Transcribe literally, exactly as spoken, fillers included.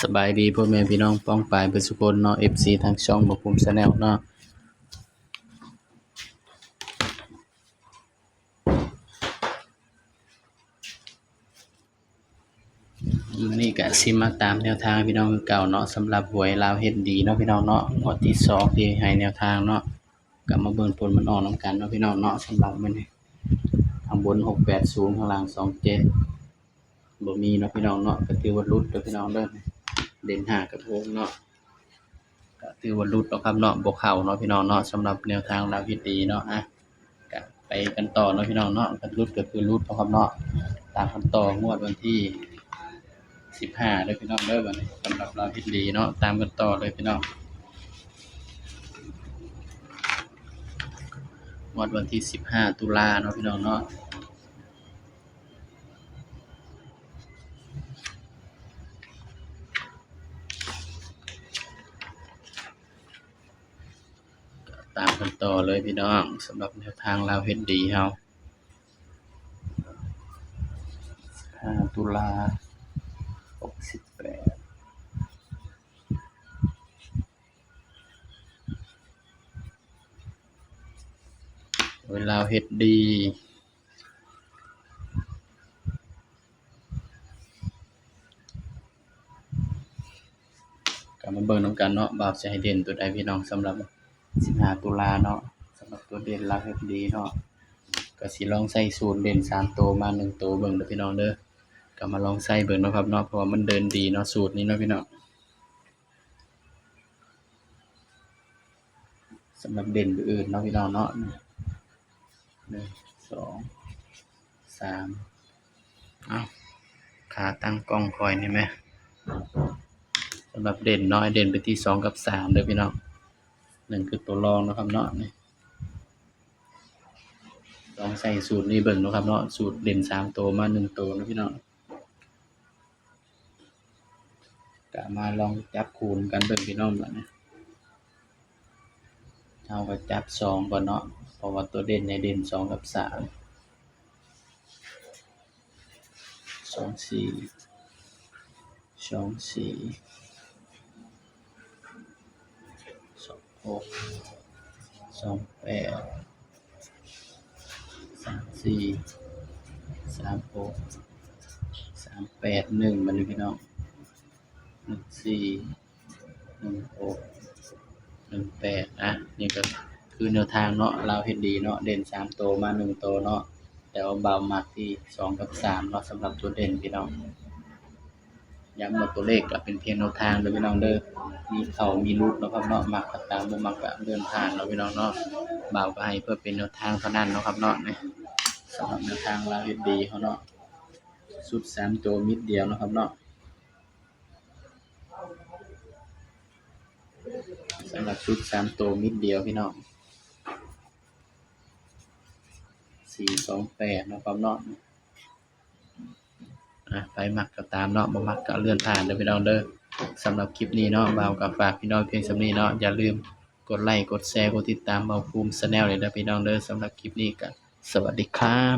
สบายดีพ่อแม่พี่น้องป้องปายเบิดสุคนเนาะ เอฟซี ทางช่องบ่าวภูมิ Channel เนาะ มื้อนี้ก็สิมาตามแนวทางพี่น้องคือเก่าเนาะ สำหรับหวยลาวเฮ็ดดีเนาะพี่น้องเนาะ งวดที่สองที่ให้แนวทางเนาะ ก็มาเบิ่งผลมันออกนำกันเนาะพี่น้องเนาะ สำหรับมื้อนี้ ข้างบน หกแปดศูนย์ ข้างล่าง สองเจ็ด บ่มีเนาะพี่น้องเนาะ ก็ถือว่าหลุดเด้อพี่น้องเด้อ เด่นห้ากับหกเนาะ ก็ถือว่าหลุดเนาะครับเนาะ บ่เข้าเนาะพี่น้องเนาะ สำหรับแนวทางลาวเฮ็ดดีเนาะ อ่ะ ก็ไปกันต่อเนาะพี่น้องเนาะ ก็หลุดก็คือหลุดเนาะครับเนาะ ตามกันต่องวดวันที่สิบห้าเด้อพี่น้องเด้อ บัดนี้สำหรับลาวเฮ็ดดีเนาะ ตามกันต่อเลยพี่น้อง งวดวันที่สิบห้าตุลาเนาะพี่น้องเนาะ ตามกันต่อเลยพี่น้อง สำหรับแนวทางลาวเฮ็ดดีเฮา ห้าตุลา หกสิบแปด เวลาเฮ็ดดี ก็มาเบิ่งนำกันเนาะ บ่าวสิให้เด่นตัวใดพี่น้อง สำหรับสิบห้าตุลาเนาะ สำหรับตัวเด่นลาวเฮ็ดดีเนาะ ก็สิลองใส่สูตรเด่นสามตัวมาหนึ่งตัวเบิ่งเด้อพี่น้องเด้อ ก็มาลองใส่เบิ่งเนาะครับเนาะ เพราะว่ามันเดินดีเนาะ สูตรนี้เนาะพี่น้อง สำหรับเด่นตัวอื่นเนาะพี่น้องเนาะ หนึ่ง สอง สาม เอ้า ขาตั้งกล้องคอยนี่แหม สำหรับเด่นเนาะ เด่นไปที่สองกับสามเด้อพี่น้อง หนึ่งคือตัวรองเนาะครับเนาะ นี่ ลองใส่สูตรนี้เบิ่งเนาะครับเนาะ สูตรเด่นสามตัวมาหนึ่งตัวเนาะพี่น้อง ก็มาลองจับคูณกันเบิ่งพี่น้องบัดนี้ เฮาก็จับสองก่อนเนาะ เพราะว่าตัวเด่นในเด่นสองกับสาม สองสี่ สองสี่ สองหก สองแปด สามสี่ สามหก สามแปด หนึ่ง บัดนี้พี่น้อง หนึ่งสี่ หนึ่งหก หนึ่งแปด อ่ะ นี่ก็คือแนวทางเนาะ ลาวเฮ็ดดีเนาะ เด่นสามตัวมาหนึ่งตัวเนาะ แต่ว่าบ่าวมักที่สองกับสามเนาะ สำหรับตัวเด่นพี่น้อง ย้ำว่าตัวเลขก็เป็นเพียงแนวทางเด้อพี่น้องเด้อ มีเข้ามีหลุดเนาะครับเนาะ มักก็ตาม บ่มักก็เลื่อนผ่านเนาะพี่น้องเนาะ บ่าวก็ให้เพื่อเป็นแนวทางเท่านั้นเนาะครับเนาะ นี่ สำหรับแนวทางลาวเฮ็ดดีเฮาเนาะ ชุดสามตัวเม็ดเดียวเนาะครับเนาะ สำหรับชุดสามตัวเม็ดเดียวพี่น้อง สี่สองแปด เนาะครับเนาะ อ่ะ ไผมักก็ตามเนาะ บ่มักก็เลื่อนผ่านเด้อพี่น้องเด้อ สำหรับคลิปนี้เนาะ บ่าวก็ฝากพี่น้องเพียงส่ำนี้เนาะ อย่าลืมกดไลค์ กดแชร์ กดติดตามบ่าวภูมิ Channel เลยเด้อพี่น้องเด้อ สำหรับคลิปนี้ก็สวัสดีครับ